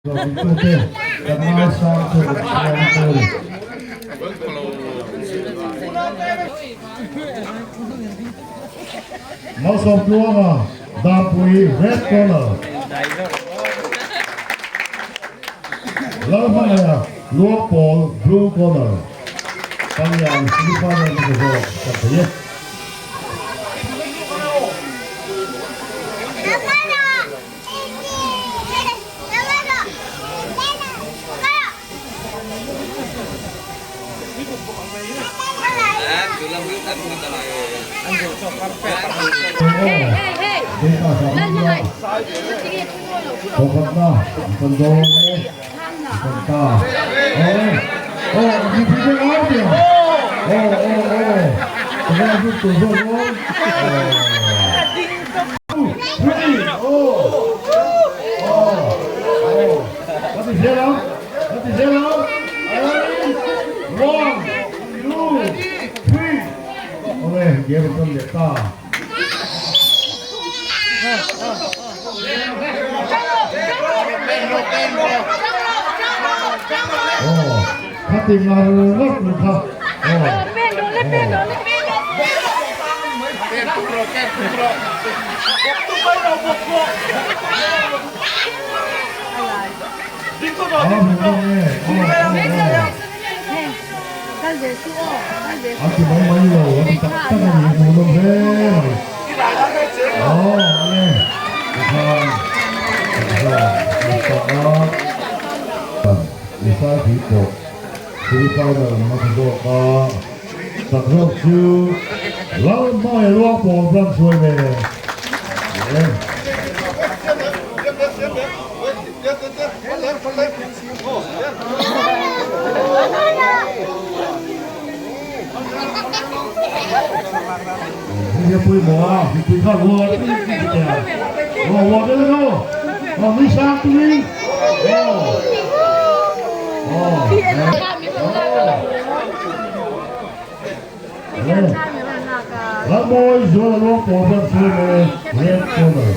Zawhtu kan ngaisang chu kan chhuang tur. Malsawmtluanga Dampui Red Corner Lalhmangaia Luangpawl Blue Corner Palian semi-final hmasa zawk kan thei e. Thawkhatna kan dawn e, kan ta. Aw, aw, mipui te ngai te. Aw, aw, aw. Ka ngai zut tur zawk dawn. A ti mai mai lo, a ti tak tak a ni, hmuh nawm hle mai. Aw ale, tikhan kan zawng nasa a. Misai pui pawh semi final hmasa zawk a. Chak zawk chu Lalhmai Luangpawl branch hruai ve e. Hei hi a pawimawh a, mipui kha rual tih tih ti teh a. Aw uar deuh emaw? Aw nui sang tumin. Aw. Aw. Lalmawi Zuala Luangpawl branch hruai ve Red Corner.